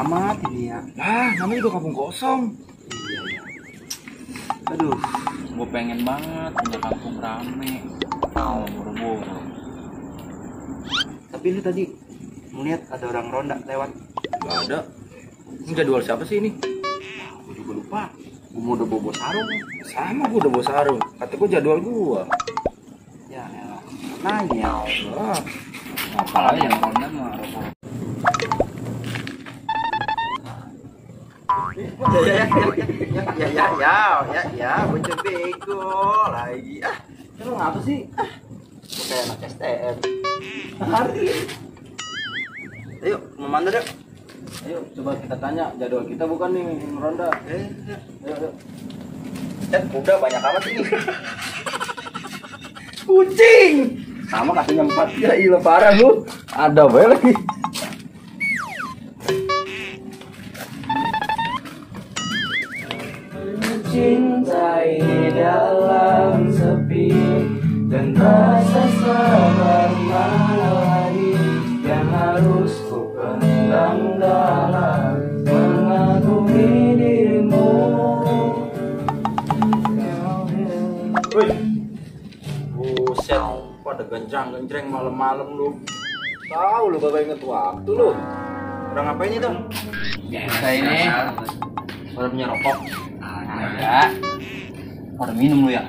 amat ini ya. Lah, namanya juga kampung kosong. Iya ya. Aduh, Gue pengen banget punya kampung rame. Buru-buru. tapi lu tadi melihat ada orang ronda lewat. Gak ada. Ini jadwal siapa sih ini? Gue juga lupa. Gue mau udah bobo sarung. Sama, gue udah bawa sarung. Kata gue jadwal gue. Ya elah. Nanya. Wah, apalagi yang ronda mah. Ya, bocah bego lagi. Lu ngapa sih? Kayak anak STM. Hari. Ayo, mau mandor yuk. Ayo, coba kita tanya jadwal kita bukan nih ronda. Ayo. Udah banyak amat ini. Kucing. Sama kakinya 4. Ya iya parah lu. Ada bae lagi. Cintai dalam sepi dan rasa sabar lagi yang harus ku pendam dalam mengagumi dirimu. Wih. Buset, pada genjang-genjreng malam-malam lu. Tahu lu kagak inget waktu lu. Udah ngapain itu? Biasa ini. Udah punya rokok. Ada. Udah minum lu ya?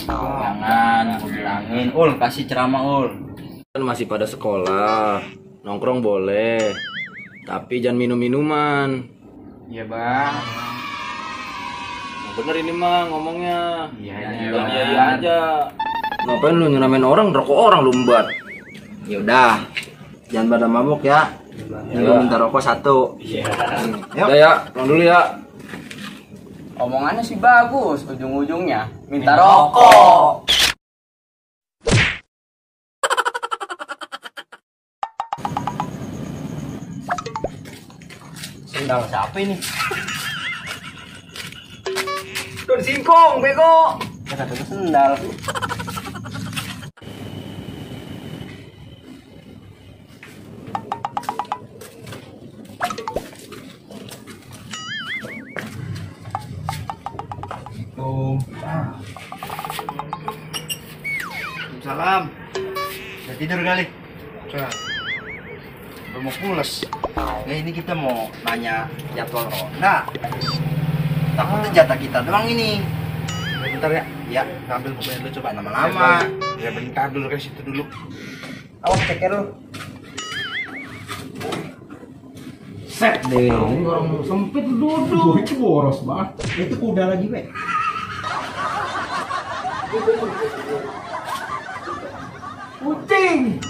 Jangan, aku bilangin. Ul, kasih ceramah Ul. Kan masih pada sekolah, nongkrong boleh, tapi jangan minum-minuman. Iya bang. Nah, bener ini mah ngomongnya. Iya Iya aja. Ngapain lu nyeramain orang, rokok orang lu embat. Ya udah. Jangan pada mabuk ya. Ini gua minta rokok 1. Iya. Udah ya, pulang dulu ya. Omongannya sih bagus, ujung-ujungnya minta rokok. Sendal siapa ini? Tuh singkong, bego. Ya kata gue sendal. Salam. Udah tidur kali? Udah mau pules. Ya ini kita mau nanya jadwal ronda. Takutnya jatah kita doang ini. Bentar ya. Ya, ambil bukunya dulu coba lama-lama. Ya bentar dulu ke situ dulu. Awas ceker lu. Set deh. Ini orang sempit duduk. Itu boros banget. Itu kuda lagi, Be. Kucing.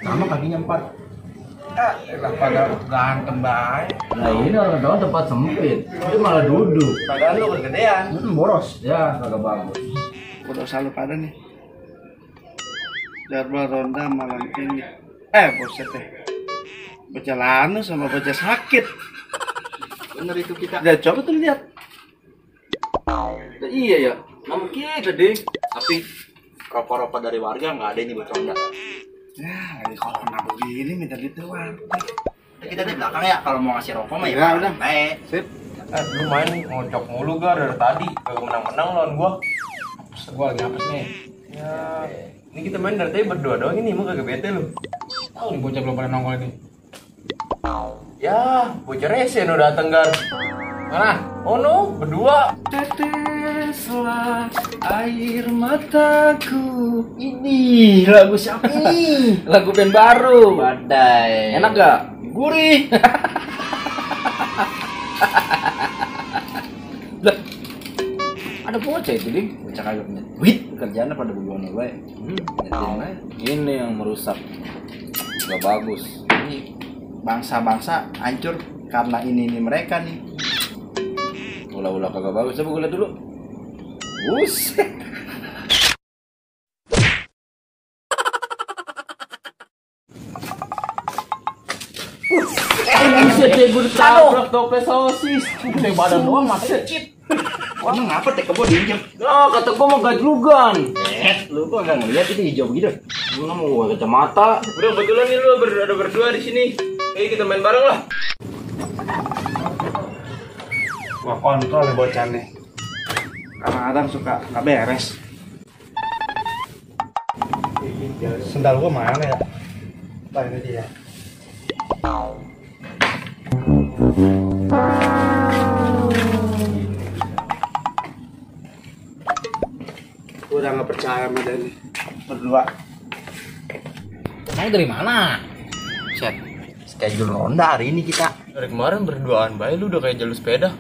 Sama kakinya 4. Lah pada ganteng baik. Nah ini orang tempat sempit, itu malah duduk. Padahal lu kegedean. Boros. Ya kagak bagus. Udah selalu pada nih. Jadwal ronda malam ini. Buset deh. Baca lanu sama baca sakit. Bener itu kita. Udah coba tuh lihat. Iya ya, namun kita deh. Tapi rokok-rokok dari warga nggak ada ini buat ronda. Ya, kalau kena begini minta duit doang. Kita di belakang ya kalau mau ngasih rokok mah Ya, ya. udah. Baik. Sip. Lu main ngocok mulu gar dari tadi, kagak menang-menang lawan gua. Gua lagi apes nih. Ya, ini kita main dari tadi berdua doang ini, emang kagak bete lu. Tahu nih bocah belum pada nongol ini. Ya, bocah resen udah dateng gar. Mana? Oh no, berdua. Teteslah air mataku. Ini lagu siapa ini? Lagu band baru. Badai. Enak gak? Gurih. Lah, ada bocah itu deh. Bocah kagak punya duit. Kerjaannya pada begono gue. Ini yang merusak. Gak bagus. Ini bangsa-bangsa hancur karena ini mereka nih. Ulah-ulah kagak bagus. Coba gue lihat dulu. Buset. Buset deh, gue ditabrak toples sosis. Gede badan doang mati cip. Emang ngapa teh kebo diinjem? Ah, kata gue mau gajlugan. Lu kok nggak ngeliat itu hijau gitu? Gue nggak mau kacamata. Udah kebetulan nih lu ada berdua di sini. Ayo kita main bareng lah. Gua kontrol ya bocah nih. Kadang-kadang suka nggak beres. Sendal gua mana ya? Nah, ini dia. Gua udah nggak percaya sama dia nih. Berdua. Emang dari mana? Set, schedule ronda hari ini kita. Dari kemarin berduaan baik lu udah kayak jalur sepeda.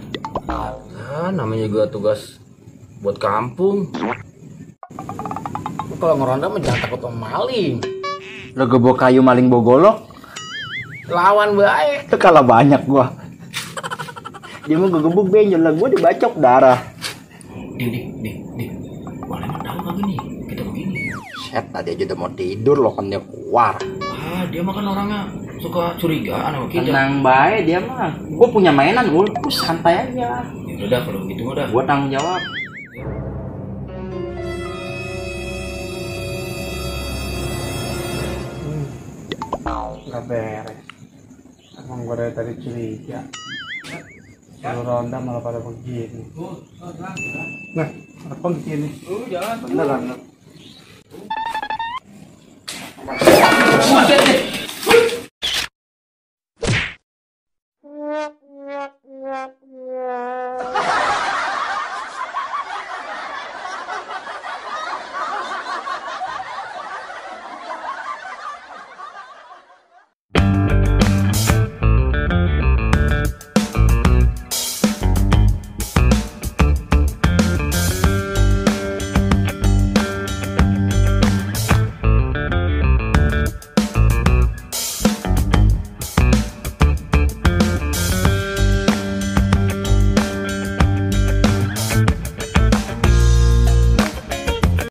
Ah, namanya juga tugas buat kampung. Lu kalau ngeronda mah jangan takut sama maling. Lo gebok kayu maling bogolok, Lawan baik. itu kalah banyak gua. Dia mau gegebuk benjol lah, gua dibacok darah. Dik. Boleh mau tahu kagak nih? Kita begini. Set, tadi aja udah mau tidur loh kan dia keluar. Ah, dia mah kan orangnya suka curigaan sama kita. Tenang baik dia mah. Gua punya mainan, lu santai aja. Ya udah kalau begitu udah. Gua tanggung jawab. Nggak beres. Emang gua dari tadi curiga. Kalau ronda malah pada begini. Nah, apa begini? Jalan. Beneran. Buset deh.